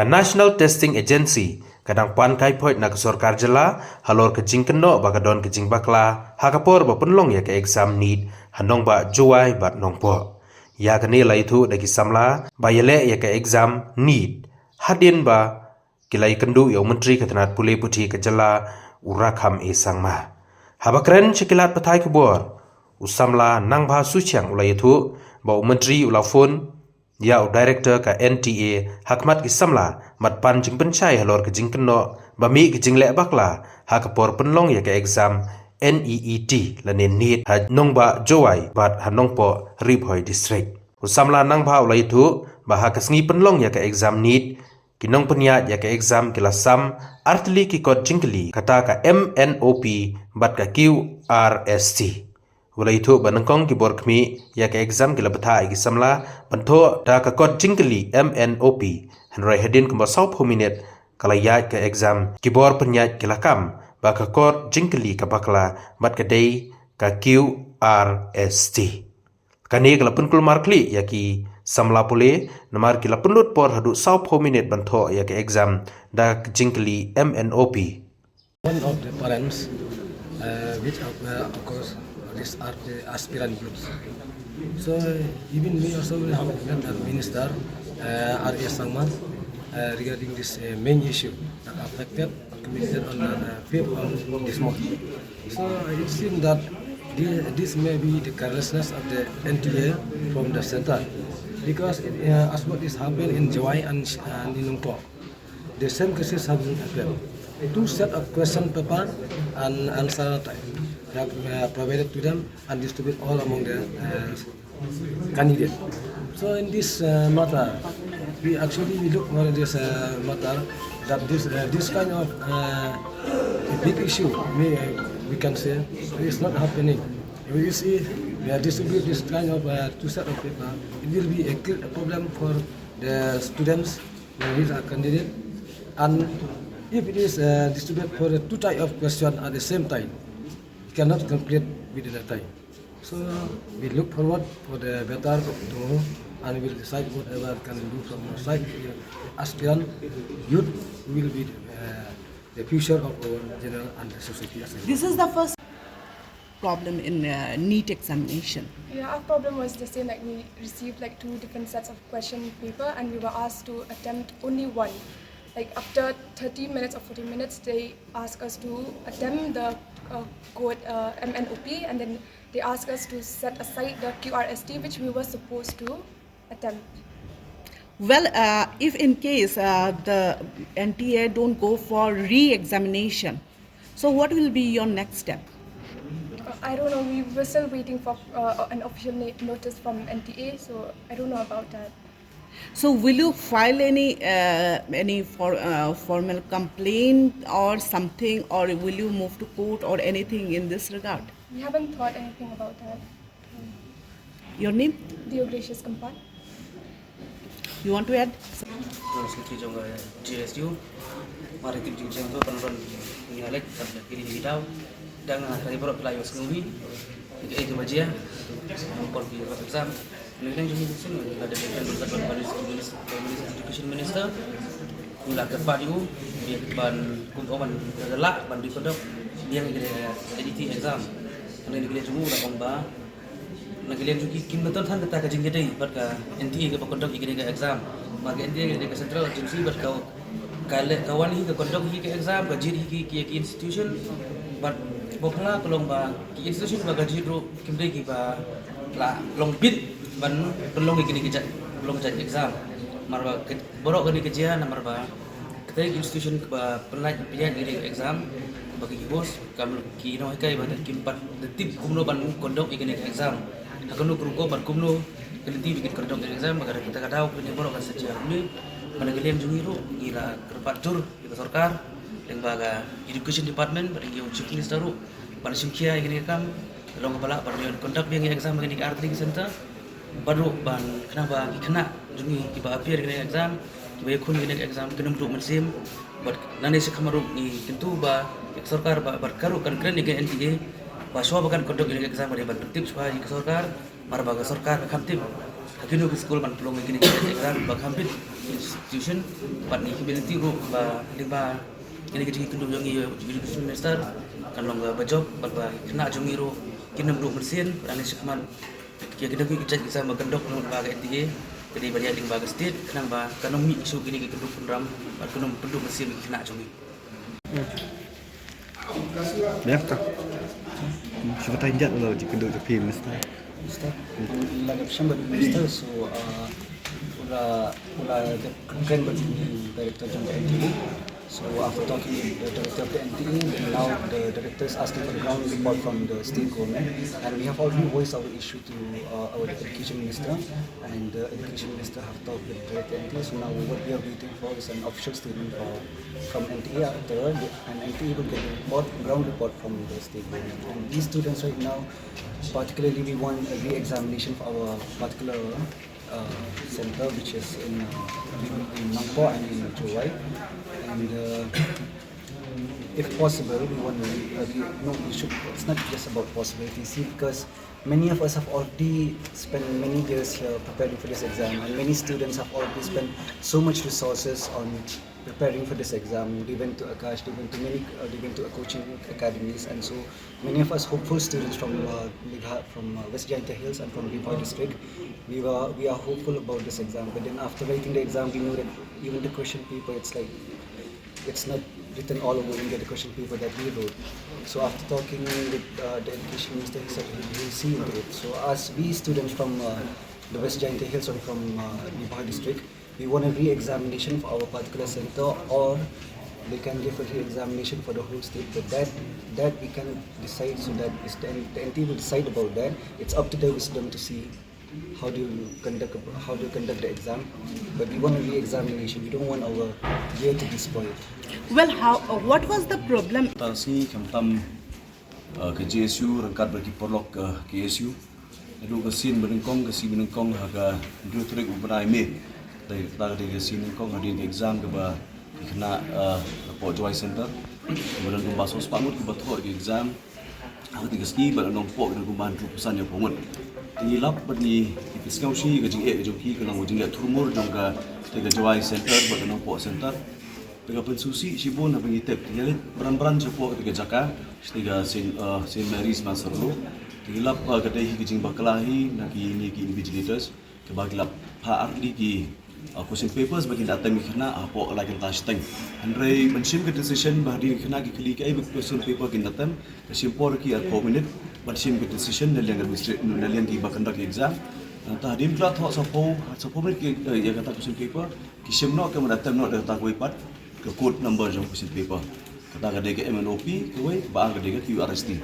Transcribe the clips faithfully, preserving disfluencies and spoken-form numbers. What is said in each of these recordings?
National Testing Agency ka dang pan kai phoit na ka sorkar jylla halor ka jingkynnoh ba ka don ka jingbakla ha ka por ba pynlong ïa ka exam NEET ha nongbah Jowai bad Nongpoh. Ïa kane la ïathuh da ki samla ba ïaleh ïa ka exam NEET hadien ba ki la ïakynduh ïa u Myntri ka tnat pule puthi ka jylla u Rakkam A Sangma. Haba kren sha ki lad pathai khubor, u samla Nangbha Suchiang u la ïathuh ba u Myntri u la phone ïa u Director ka N T A ha khmat ki samla bad pan jingpynshai halor ka jingkynnoh ba mih ka jingleh bakla ha ka por pynlong ïa ka exam NEET lane NEET ha nongbah Jowai bad ha Nongpoh Ri Bhoi District. U samla Nangbha u la ïathuh ba ha ka sngi pynlong ïa ka exam NEET, ki nongpynïaid ïa ka exam ki la sam artylli ki kot jingkylli, kata ka M N O P bad ka Q R S T. U la ïathuh ba nyngkong ki bor khmih ïa ka exam ki la bthah ïa ki samla ban thoh da ka kot jingkylli M N O P. Hynrei hadien kumba sawphew minit ka la ïaid ka exam, ki bor pynïaid ki la kam ba ka kot jingkylli ka bakla bad ka dei ka Q R S T. Kane ka la pynkulmar khlieh ïa ki samla pule namar ki la pynlut por haduh sawphew minit ban thoh ïa ka exam da ka jingkylli M N O P. One of the parents, uh, which are, uh, of course, these are the aspirant youths. So even we also will have met the minister, uh, R A Sangma, uh, regarding this, uh, main issue that affected community on the, uh, fifth of this month. So it seems that thi- this may be the carelessness of the N T A from the center, because it, uh, as what is happened in Jowai and, and in Nongpoh, the same cases have been happened. Two set of question paper and answer type have, uh, provided to them and distributed all among the, uh, candidate. So in this, uh, matter, we actually we look for this, uh, matter that this, uh, this kind of, uh, a big issue, we, uh, we can say, is not happening. If you see, we are distribute this kind of, uh, two set of paper, it will be a clear problem for the students who is a candidate. And if it is, uh, distributed for the two type of question at the same time, it cannot complete within the time. So we look forward for the better of tomorrow, and we'll decide whatever can do from our side. Aspirant youth will be, uh, the future of our general and the society as a whole. This is the first problem in, uh, NEET examination. Yeah, our problem was the same. Like, we received, like, two different sets of question paper, and we were asked to attempt only one. Like, after thirty minutes or forty minutes, they asked us to attempt the, uh, code, uh, M N O P, and then they asked us to set aside the Q R S T, which we were supposed to attempt. Well, uh, if in case, uh, the N T A don't go for re-examination, so what will be your next step? Uh, I don't know. We were still waiting for, uh, an official na- notice from N T A, so I don't know about that. So will you file any, uh, any for, uh, formal complaint or something, or will you move to court or anything in this regard? We haven't thought anything about that. Your name? Deogracious Kympan. You want to add? Jong Secretary jong, eh, G S U. Mar ïa ki jingïaseng to, pynban ngi ïaleit, pynban ki dei ki daw. Dang, ah, trai baroh phi la ïohsngew hi. Ki ei ki ba jia. Por ki ba exam. Ngi leng jong ngi sing, la dep ban ban ban ban Education Minister. Ngi la kyrpad ïa u, ïa ban kum ban lah ban dei conduct biang ïa ki, eh, A D T exam. Ngi ngi leng jong u la ong ba Na ka liang jong ki kim don than kata ka jingïadei bad ka N T A kaba conduct ïa kane ka exam. Ba ka N T A ka dei ka central agency bad ka, ka leh, ka wan hi ka conduct hi ka exam, ka jied hi ki, ki, ki institution. Bad ba phylla ka long ba ki institution ba ka jied ruh kim dei kiba la long bit ban pynlong ïa kane ka jait, pynlong jait exam. Namar ba ka, baroh kane ka jia namar ba Kata ka institution kaba pynlait pynïaid ïa ka exam, ba ki host, kam ki nonghikai ba kim pat da tip kumno ban conduct ïa kane ka exam. Ha kano ka rukom bad kumno ka lynti ba kin conduct ïa ka exam, ba ka da kata ka daw kane baroh kan sa jia kumne. Ba na ka liang jong ngi ruh ngi la kyrpad jur ïa ka sorkar, lyngba ka education department, bad ïa u chief minister ruh, ban shim khia ïa kane ka kam, long kaba lah ban conduct biang ïa ka exam ha kane ka artylli ki center. Bad ruh ban khnang ba ki khynnah jong ngi kiba appear ïa kane ka exam, kiba ïakhun ïa kane ka exam kin ym duh mynsiem. Bad nangne shakhmat ruh ngi kyntu ba ïa ka sorkar ba, bad ka ruh kan kren ïa ka N T A ba shuwa ba kan conduct ïa kane ka exam ka dei ban pyntip shuwa ïa ka sorkar, namar ba ka sorkar ka kham tip ha kino ki skul ban pynlong ïa kane ka exam ba kham bit. institution, bad ngi ki bynta ruh ba lyngba kine ki jingkynduh jong ngi, Education Minister, kan long ba jop bad ba khynnah jong ngi ruh kin ym duh mynsiem, bad ngi sngewkhmat ïa kine ki jait exam ba kan dok lyngba ka N T A ka dei ban ïaid lyngba ka state, khnang ba kan ym mih shuh kine ki kynduh kynram bad kan ym pynduh mynsiem ïa ki khynnah jong ngi. Biang ka. Shu batai jat la ji kynduh ji Prime Minister. Minister. La dep shem bad Minister, so, uh, u la, u la dep kren bad Director jong N T A. So after talking with the Director of the N T A, then now the Director is asking for the ground report from the state government, and we have already voiced our issue to, uh, our Education Minister, and the Education Minister have talked with the Director N T A. So now what we are waiting for is an official statement for, from N T A after, and N T A will get the report, ground report from the state government. And these students right now, particularly, we want a re-examination for our particular, uh, center, which is in, uh, in Nongpoh and in Jowai. And, uh, if possible, we want to re-, uh, re-, no, we should. It's not just about possibility, see, because many of us have already spent many years here preparing for this exam, and many students have already spent so much resources on preparing for this exam. They went to Akash, they went to many, uh, they went to coaching academies, and so many of us hopeful students from, uh, Megha-, from, uh, West Jaintia Hills and from Ri Bhoi district, we were, we are hopeful about this exam. But then after writing the exam, we know that even the question paper, it's like, it's not written all over India, the question paper that we wrote. So after talking with, uh, the Education Minister, he said he will see into it. So as we students from, uh, the West Jaintia Hills and from, uh, Ri Bhoi district, we want a re-examination for our particular center, or they can give a re-examination for the whole state. But that, that we cannot decide. So that is the, the N T A will decide about that. It's up to their wisdom to see how do you conduct a, how do you conduct the exam. But we want a re-examination. We don't want our year to be spoiled. Well, how, uh, what was the problem? Ta sngi khamtam, uh, ka J S U ryngkat bad ki paralok ka K S U. Naduh ka sien ba nyngkong, ka sien ba nyngkong ha ka hynriew tarik u bnai May. Dei, kata ka dei ka sien nyngkong hadien ka exam kaba ki khynnah, uh, hapoh Jowai Center kiba don kumba sawspah ngut kiba thoh ka exam. Ha kata ka sngi bad ha Nongpoh ki don kumba hynriewphew san ïa phew ngut. Te ngi lap bad ngi, ngi pynsngew shi ka jingeh ka jong ki, ka long ka jingleh thurmur jong ka, te ka Jowai Center bad ka Nongpoh Center. Te ka pynsngewsih shibun haba ngi tip, te ngi leit bran bran shapoh kata ka jaka, shatei ka Saint, uh, Saint Mary's Mansarlo. Te ngi lap ba ka dei hi ka jingbakla hi na kine ki invigilators, kaba ki la phah ar tylli ki, uh, question papers ba kin da attempt ki khynnah hapoh lai kynta shiteng. Hynrei ban shim ka decision ba hadien ki khynnah ki kylli kaei ba question paper kin da attempt, ka shim por ki arphew minit ban shim ka decision na liang ka administra-, na liang kiba conduct exam. Nangta hadien ki la thoh saphew, saphew minit ki, eh, ïa kata question paper, ki shim noh, ki mut attempt noh da kata kawei pat, ka code number jong question paper. Kata ka dei ka M N O P kawei, kaba ar ka dei ka Q R S T.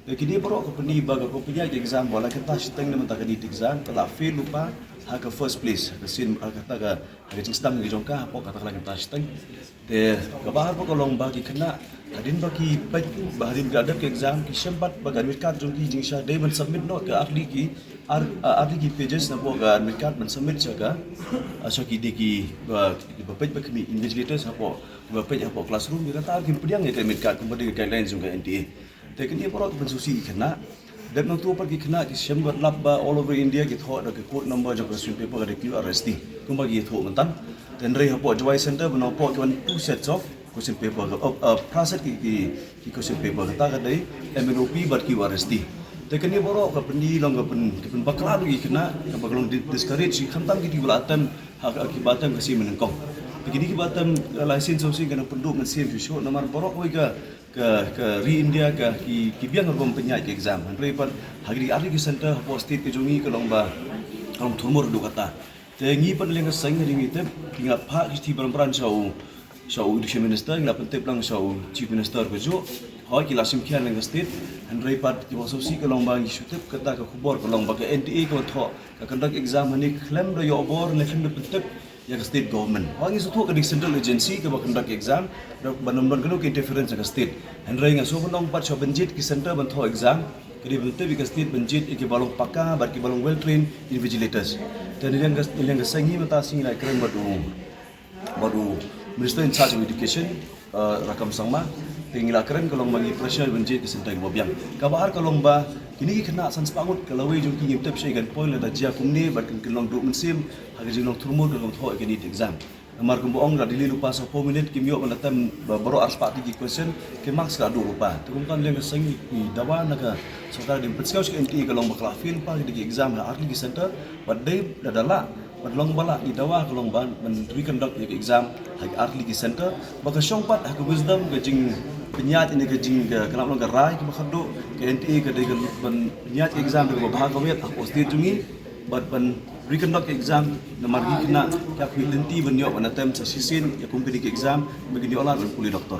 Te kine baroh ka pyni ba ka, ka pynïaid ka exam ba la kynta shiteng na mynta ka date exam ka la fail lypa ha ka first place, ha ka sien, ha kata ka, ha ka jingsdang ka jong ka hapoh kata ka la kynta shiteng. Te kaba ar pat ka long ba ki khynnah hadien ba ki peit, ba hadien ba ki la dep ka exam, ki shem pat ba ka admit card jong ki jingshai dei ban submit noh ka ar tylli ki, ar, ar tylli ki pages napoh ka admit card ban submit sha ka, sha ki dei ki, ba, kiba peit ba khmih, invigilators hapoh, ba peit hapoh classroom, ïa kata kin pdiang ïa ka admit card kumba dei ka guidelines jong ka N T A. Te kine baroh ki pynsngewsih ki khynnah. Dep nangta pat ki khynnah ki shem bad lap ba all over India ki thoh da ka code number jong ka question paper ka dei Q R S T, kumba ki thoh mynta. Te hynrei hapoh Jowai Center bad Nongpoh ki wan two sets of question paper, uh, uh, phra set ki, ki, ki question paper, kata ka dei M N O P bad Q R S T. Te kine baroh ka pyni long ka pyn, ka pynbakla ïa ki khynnah, kaba ka long di-, discourage ïa ki, khamtam kito kiba la attempt, ha, ha kiba attempt ka sien ba nyngkong. Te kine kiba attempt, uh, lai sien saw sien ki nang pynduh mynsiem shuh shuh, namar baroh kawei ka ka, ka ri India ka, ki, ki biang ruh ban pynïaid ka exam. Hynrei pat ha kine ar tylli ki center hapoh state ka jong ngi ka long ba, ka long thurmur haduh katta. Te ngi pat na liang ka seng, ngi tip, ngi la phah shithi bran bran sha u, sha u Education Minister, ngi la pyntip lang sha u Chief Minister kajuh. Hooid ki la shim khia na liang ka state. Hynrei pat kiba sngewsih ka long ba ngi shu tip kata ka khubor ka long ba ka N T A ka wan thoh, ka conduct exam hangne khlem da ïoh bor ne khlem da pyntip ïa ka state government. Hooid ngi sngewthuh ka dei central agency kaba conduct exam, da ban ym don kano ka interference na ka state. Hynrei nga sngewbha ban ong pat shuwa ban jied ki center ban thoh exam, ka dei ban tip ïa ka state ban jied ïa kiba long paka bad kiba long well trained invigilators. Te na liang ka, na liang ka seng ngi mynta sngi ngi la kren bad u, bad u Minister in charge of Education, Uh, Rakkam Sangma, te ngi la kren ka long ba ngi pressure ban jied ka center kaba biang. Kaba ar ka long ba kine ki khynnah san spah ngut ka lawei jong ki ngim tip shuh kan poi lada jia kumne bad kan long duh mynsiem ha ka jinglong thurmur ka long thoh ka NEET exam. Namar kumba ong ra delay lypa sa four minute kim ïoh ban attempt ba baroh ar spah tylli ki question ki marks ka duh lypa. Te kumta liang ka seng ngi dawa na ka sorkar dei ban pynskhem sha ka NTA ka long ba ka la fail lypa ki exam ha artylli ki center bad dei da da la Bad long ba la ngi dawa ka long ban ban reconduct ïa ka exam ha ki artylli ki center ba ka shong pat ha ka wisdom ka jingpynïaid ne ka jing ka kynap long ka rai kaba khadduh ka NTA ka dei ka ban pynïaid ka exam kaba bha ka wet ha ka state jong ngi bad ban reconduct ka exam namar ki khynnah ki hap lynti ban ïoh ban attempt sa shisien ïa kum kine ki exam ba kin ïoh lad ban pule doctor.